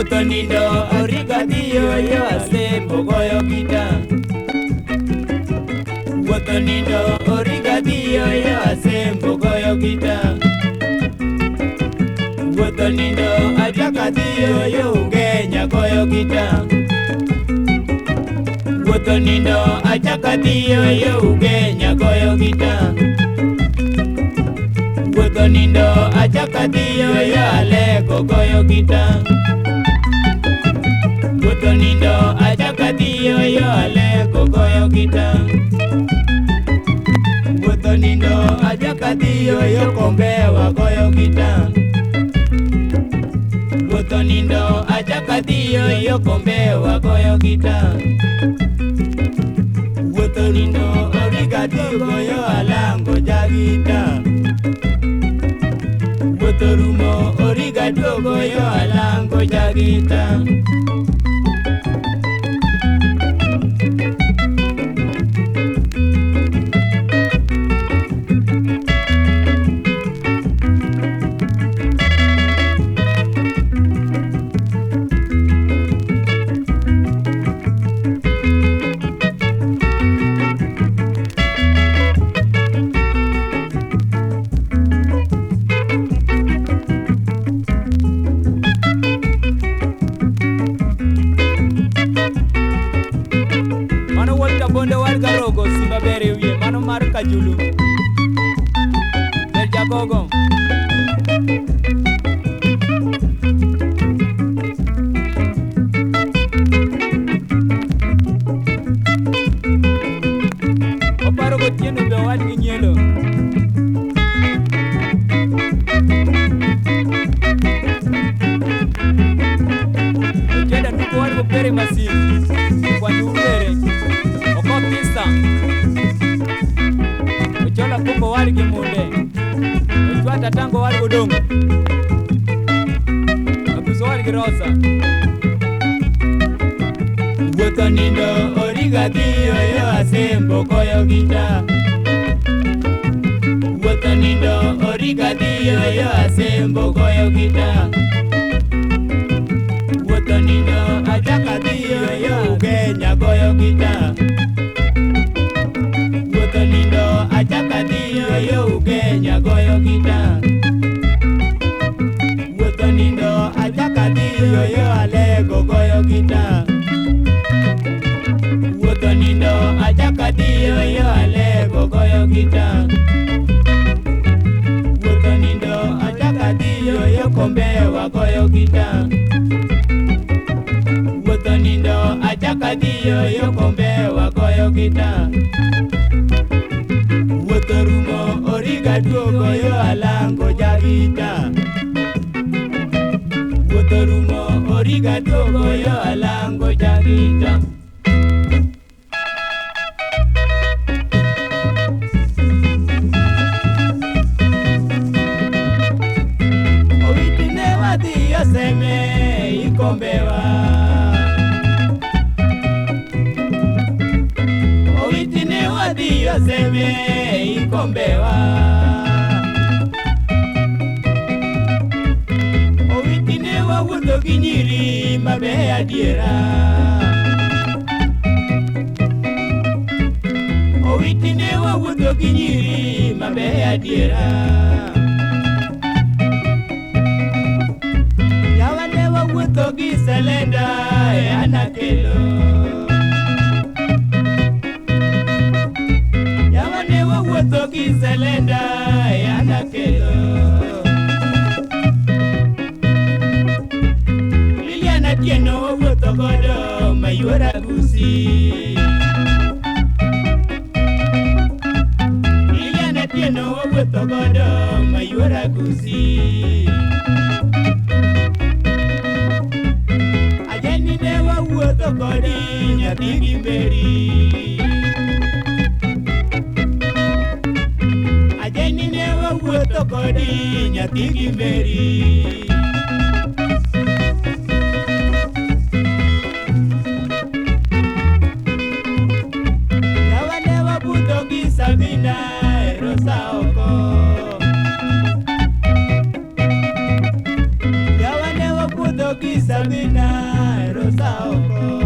Wuotho nindo origa dhiyo yo asembo goyo gita. Wuotho nindo origa dhiyo yo asembo goyo gita. Wuotho nindo achaka dhiyo yo ugenya goyo gita. Wuotho nindo achaka dhiyo yo ugenya goyo gita. Wuotho nindo achaka dhiyo yo aleko goyo gita. Wuotho nindo achaka dhiyo yo aleko goyo gita. Wuotho nindo achaka dhiyo yo kombewa goyo gita. Wuotho nindo achaka dhiyo yo kombewa goyo gita. Wuotho nindo origa dhiyo yo alango jagita. Wuotho rumo origa duogo yo alango jagita. Mano wuod Kabondo war Garogo simba ber e wiye mano mar Kajulu. Ber jagogo. Oparo gotieno be owadgi nyielo. Otieno tugo war gopere masin. Kwanyo urere. Okotisa. Ochola kumbo war gi munde. Ochwata tango war godongo. Abuso war gi rosa. Wuotho nindo origa dhiyo yo asembo goyo gita. Wuotho nindo origa dhiyo yo asembo goyo gita. Wuotho nindo achaka dhiyo yo ugenya goyo gita. Wuotho nindo achaka dhiyo yo ugenya goyo gita. Wuotho nindo achaka dhiyo yo alego goyo gita. Wuotho nindo achaka dhiyo yo alego goyo gita. Wuotho nindo achaka dhiyo yo kombewa goyo gita. Wuotho nindo achaka dhiyo yo kombewa goyo gita. Wuotho rumo origa duogo yo alango jagita. Wuotho rumo origa duogo yo alango jagita. Owiti ne wadhi oseme ikombewa. Owiti ne wadhi oseme ikombewa. Owiti ne wawuotho gi nyiri mabeyo adiera. Owiti ne wawuotho gi nyiri mabeyo adiera. Yawa ne wawuotho gi selenda e anakelo. Yawa ne wawuotho gi selenda e anakelo. Lilian Atieno wawuotho godo mayuora Gusii. Lilian Atieno wawuotho godo mayuora Gusii. Ajeni ne wawuotho kodi nyathi gi Mary. Ajeni ne wawuotho kodi nyathi gi Mary. Yawa ne wabudho gi Sabina e Rosa oko. Yawa ne wabudho Ramogi Sabina Rosa oko.